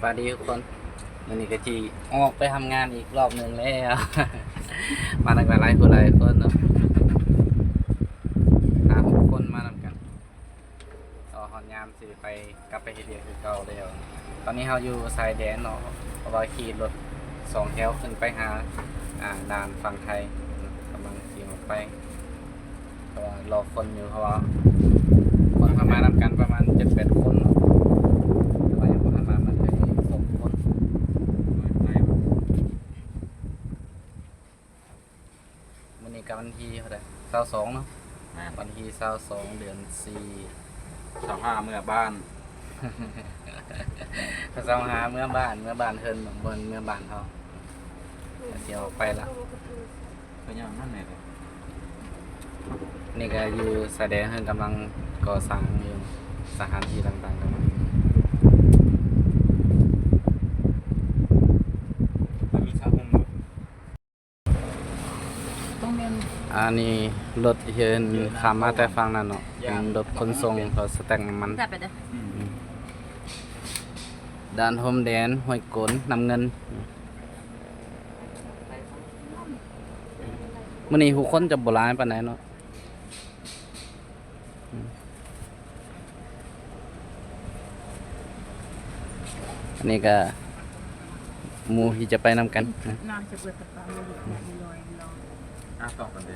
ສະບາຍດີທຸກຄົນ, ມື້ນີ້ກໍຊິອອກໄປທຳງານອີກລອບໜຶ່ງແລ້ວ. ມານຳກັນຫຼາຍຜູ້ຫຼາຍຄົນເນາະ, ຫ້າຫົກຄົນມານຳກັນ. ກໍຮອດຍາມຊິໄປ ກັບໄປເຮັດວຽກຄືເກົ່າແລ້ວ. ຕອນນີ້ເຮົາຢູ່ຊາຍແດນເນາະ, ເພາະວ່າຂີ່ລົດສອງແຖວຂຶ້ນໄປຫາ ອ່າ ດ່ານຝັ່ງໄທ, ກຳລັງຊິອອກໄປ. ເພາະວ່າລໍຄົນຢູ່, ເພາະວ່າຄົນເຂົ້າມານຳກັນປະມານເຈັດແປດຄົນເນາະ, ແຕ່ວ່າຍັງບໍ່ທັນມາ ມັນເຫຼືອອີກສອງຄົນ. ມື້ນີ້ກໍວັນທີເທົ່າໃດ? ຊາວສອງເນາະ, ແມ່ນ ວັນທີຊາວສອງ ເດືອນສີ່. ຊາວຫ້າເມືອບ້ານ, ຊາວຫ້າເມືອບ້ານ, ເມືອບ້ານເພິ່ນ ບໍ່ແມ່ນເມືອບ້ານເຮົາ. ກໍຊິອອກໄປລະ. ເປັນຫຍັງນັ້ນແຫຼະ. ນີ້ກໍຢູ່ຊາຍແດນ ເພິ່ນກຳລັງກໍ່ສ້າງຢູ່, ສະຖານທີ່ຕ່າງໆກຳລັງ ມັນມີສາວຫົ່ມຢູ່. ອັນນີ້ລົດເພິ່ນຂ້າມມາແຕ່ຝັ່ງນັ້ນເນາະ, ເປັນລົດຂົນສົ່ງເຂົາສະແຕັກນ້ຳມັນ. ອືມ ດ່ານພົມແດນຫ້ວຍໂກນ ນ້ຳເງິນ. ມື້ນີ້ຜູ້ຄົນຈະບໍ່ຫຼາຍປານໃດເນາະ. ອັນນີ້ກໍໝູ່ທີ່ຈະໄປນຳກັນ. ນ້ຳຈະເບິດຕະປາ ອາ ຕ້ອງກັນເດ.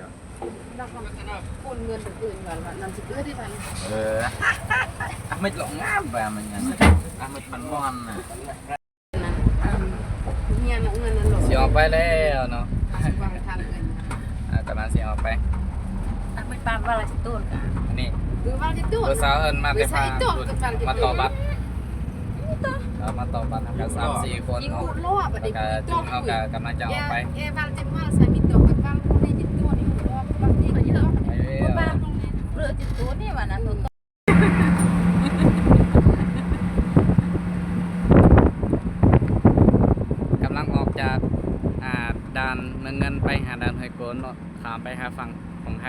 ໂອນເງິນອື່ນກ່ອນວ່ານ້ຳຈະເບິດໄດ້ບັດ. ເອີ ອາ ມັນລອງງາມວ່າມັນຫຍັງ ອາ ມັນມັນມ່ວນນະ. ຊິອອກໄປແລ້ວເນາະ, ກຳລັງຊິອອກໄປ. ອັນນີ້ຜູ້ສາວເພິ່ນມາແຕ່ຝັ່ງພຸ້ນ ມາຕໍ່ບັດ, ເອົາມາຕໍ່ບັດນຳກັນສາມສີ່ຄົນເນາະ, ແລ້ວກໍຈຸ້ມເຮົາກໍກຳລັງຈະອອກໄປ. ກຳລັງອອກຈາກ ອ່າ ດ່ານເມືອງເງິນໄປຫາດ່ານຫ້ວຍໂກນເນາະ, ຂ້າມໄປຫາຝັ່ງຂອງໄທ.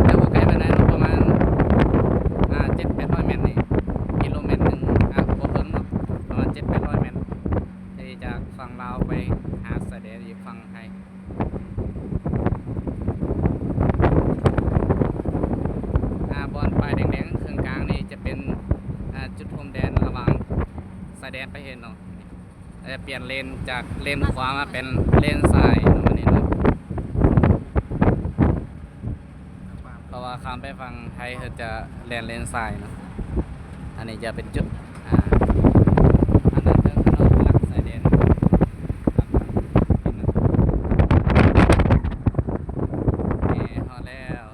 ແຕ່ບໍ່ໄກປານໃດເນາະ, ປະມານ ອ່າ ເຈັດແປດຮ້ອຍແມັດນີ້, ກິໂລແມັດໜຶ່ງ ອ່າ ບໍ່ເຖິງເນາະ, ປະມານເຈັດແປດຮ້ອຍແມັດ ທີ່ຈາກຝັ່ງລາວໄປຫາຊາຍແດນອີກຝັ່ງໄທ. ອ່າ ບ່ອນປ້າຍແດງໆເຄິ່ງກາງນີ້ຈະເປັນ ອ່າ ຈຸດພົມແດນລະຫວ່າງຊາຍແດນປະເທດເນາະ, ແລະ ປ່ຽນເລນຈາກເລນຂວາມາເປັນເລນຊ້າຍເນາະ ອັນນີ້ເນາະ. ເພາະວ່າຂ້າມໄປຝັ່ງໄທ ເຂົາຈະແລ່ນເລນຊ້າຍເນາະ. ອັນນີ້ຈະເປັນຈຸດ ອ່າ ອັນນັ້ນເຖິງຖະໜົນຫຼັກຊາຍແດນ. ນີ້ຮອດແລ້ວ.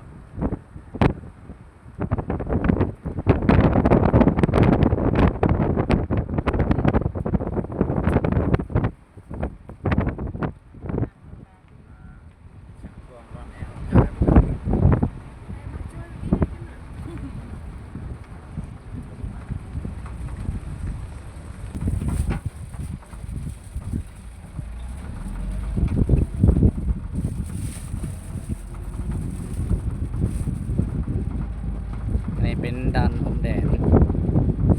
ອັນນີ້ເປັນດ່ານພົມແດນ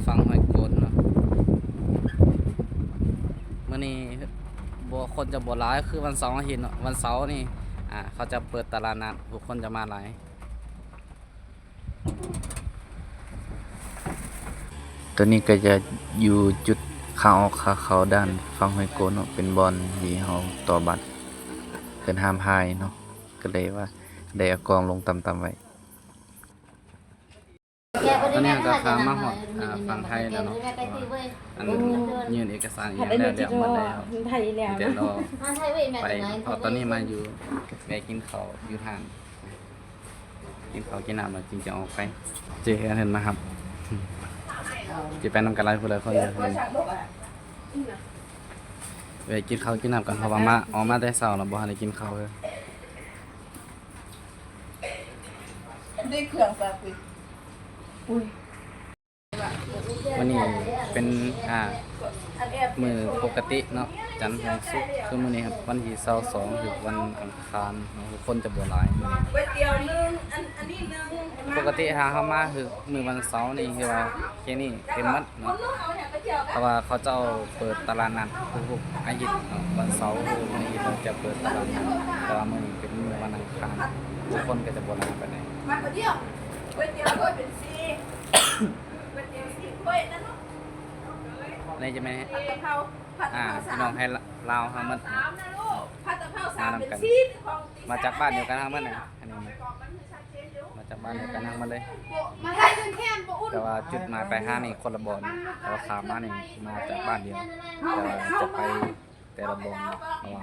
ຝັ່ງຫ້ວຍໂກນເນາະ. ມື້ນີ້ບໍ່ ຄົນຈະບໍ່ຫຼາຍຄືວັນເສົາອາທິດເນາະ, ວັນເສົານີ້ ອ່າ ເຂົາຈະເປີດຕະຫຼາດນັດ ຜູ້ຄົນຈະມາຫຼາຍ. ໂຕນີ້ກໍຈະຢູ່ຈຸດຂາອອກຂາເຂົ້າດ່ານຝັ່ງຫ້ວຍໂກນເນາະ, ເປັນບ່ອນທີ່ເຮົາຕໍ່ບັດ ເພິ່ນຫ້າມຖ່າຍເນາະ, ກໍເລີຍວ່າໄດ້ເອົາກ້ອງລົງຕ່ຳໆໄວ້. ຕອນນີ້ເຮົາກໍຂ້າມມາຮອດ ອ່າ ຝັ່ງໄທແລ້ວເນາະ, ອັນຍື່ນເອກະສານອີ່ຫຍັງແລ້ວ ໄດ້ແລ້ວ, ມີແຕ່ລໍໄປ. ເພາະຕອນນີ້ມາຢູ່ ແວະກິນເຂົ້າຢູ່ຮ້ານ ກິນເຂົ້າກິນນ້ຳແລ້ວຈຶ່ງຈະອອກໄປ. ເຈ້ເພິ່ນມາຮັບ, ຈະໄປນຳກັນຫຼາຍຜູ້ຫຼາຍຄົນເລີຍ. ໄປກິນເຂົ້າກິນນ້ຳກັນ ເພາະວ່າມາ ອອກມາແຕ່ເຊົ້າແລ້ວ ບໍ່ທັນໄດ້ກິນເຂົ້າເລີຍ. ໄດ້ເຄື່ອງຊາ ອຸ້ຍ. ມື້ນີ້ເປັນ ອ່າ ມື້ປົກກະຕິເນາະ ຈັນເຖິງສຸກ ຄືມື້ນີ້ວັນທີຊາວສອງ ຫຼື ວັນອັງຄານເນາະ ຄົນຈະບໍ່ຫຼາຍມື້ນີ້. ປອກກະຕິຖ້າເຮົາມາຄືມື້ວັນເສົານີ້ ຄືວ່າເຂດນີ້ເຕັມໝົດເນາະ ເພາະວ່າເຂົາເຈົ້າເປີດຕະຫຼາດນັດທຸກໆອາທິດເນາະ ວັນເສົາ ທຸກໆອາທິດເຂົາຈະເປີດຕະຫຼາດນັດ ແຕ່ວ່າມື້ນີ້ເປັນມື້ວັນອັງຄານ ຜູ້ຄົນກໍຈະບໍ່ຫຼາຍປານໃດ. ນີ້ຈະແມ່ນ ອ່າ ພີ່ນ້ອງໄທລາວເຮົາໝົດ ມານຳກັນ ມາຈາກບ້ານດຽວກັນເຮົາໝົດນະ ອັນນີ້ມາຈາກບ້ານດຽວກັນເຮົາໝົດເລີຍ ແຕ່ວ່າຈຸດໝາຍປາຍທາງນີ້ຄົນລະບ່ອນ ແຕ່ວ່າຂ້າມມານີ້ມາຈາກບ້ານດຽວ ແຕ່ວ່າຈະໄປແຕ່ລະບ່ອນເນາະ ເພາະວ່າ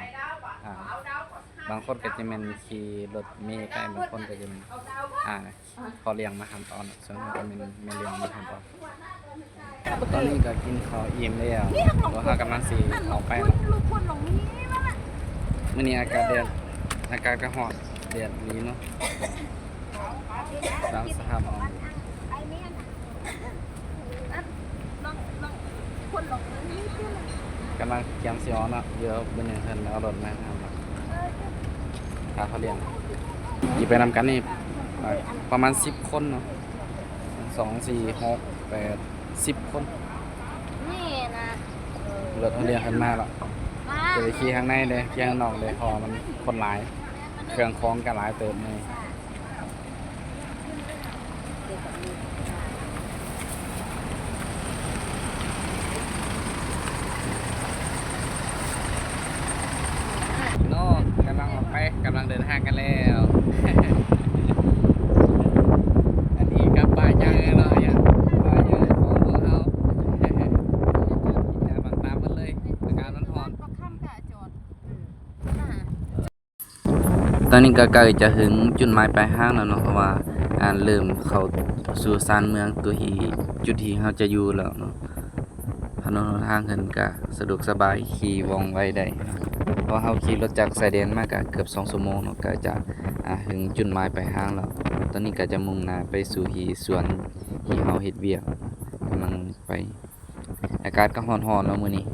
ອ່າ ບາງຄົນກໍຈະແມ່ນຂີ່ລົດເມໄປ ບາງຄົນກໍຈະແມ່ນ ອ່າ ພໍ່ລ້ຽງມາຮັບເອົາເນາະ ສ່ວນເຮົາກໍແມ່ນແມ່ລ້ຽງມາຮັບເອົາ. ຕອນນີ້ກໍກິນເຂົ້າອີ່ມແລ້ວ ເພາະເຮົາກຳລັງຊິເຂົ້າໄປເນາະ. ມື້ນີ້ອາກາດແດດ ອາກາດກໍຮ້ອນ ແດດດີເນາະ ຕາມສະພາບເຮົາ ກຳລັງກຽມຊິອອກເນາະ ດຽວເບິ່ງເພິ່ນເອົາລົດມາໃຫ້ເຮົາເນາະ ຖ້າເຂົາລ້ຽງ ຊິໄປນຳກັນນີ້ ປະມານສິບຄົນເນາະ ສອງ ສີ່ ຫົກ ແປດ ສິບຄົນ ນີ້ນະ ລົດເຮົາລ້ຽງເພິ່ນມາລະ ຈະໄດ້ຂີ່ທາງໃນເດ້ ຂີ່ທາງນອກເດ້ ເພາະວ່າມັນຄົນຫຼາຍ ເຄື່ອງຂອງກໍຫຼາຍເຕີບນີ້. ພີ່ນ້ອງກຳລັງອອກໄປ ກຳລັງເດີນທາງກັນແລ້ວ ອັນນີ້ກໍປ່າໃຫຍ່ເນາະ ປ່າໃຫຍ່ຂອງພວກເຮົາ ບັງຕາເບິດເລີຍ ອາກາດມັນຮ້ອນ. ຕອນນີ້ກໍໃກ້ຈະເຖິງຈຸດໝາຍປາຍທາງແລ້ວເນາະ ເພາະວ່າ ອ່າ ເລີ່ມເຂົ້າສູ່ຊານເມືອງ ຕົວທີ່ ຈຸດທີ່ເຮົາຈະຢູ່ແລ້ວເນາະ. ຖະໜົນຫົນທາງເພິ່ນກະສະດວກສະບາຍ ຂີ່ວ່ອງໄວໄດ້ ເພາະເຮົາຂີ່ລົດຈາກຊາຍແດນມາກະເກືອບສອງຊົ່ວໂມງເນາະ ກະຈະ ອ່າ ເຖິງຈຸດໝາຍປາຍທາງແລ້ວ. ຕອນນີ້ກະຈະມຸ່ງໜ້າໄປສູ່ທີ່ສວນທີ່ເຮົາເຮັດວຽກ ກຳລັງໄປ. ອາກາດກໍຮ້ອນໆເນາະມື້ນີ້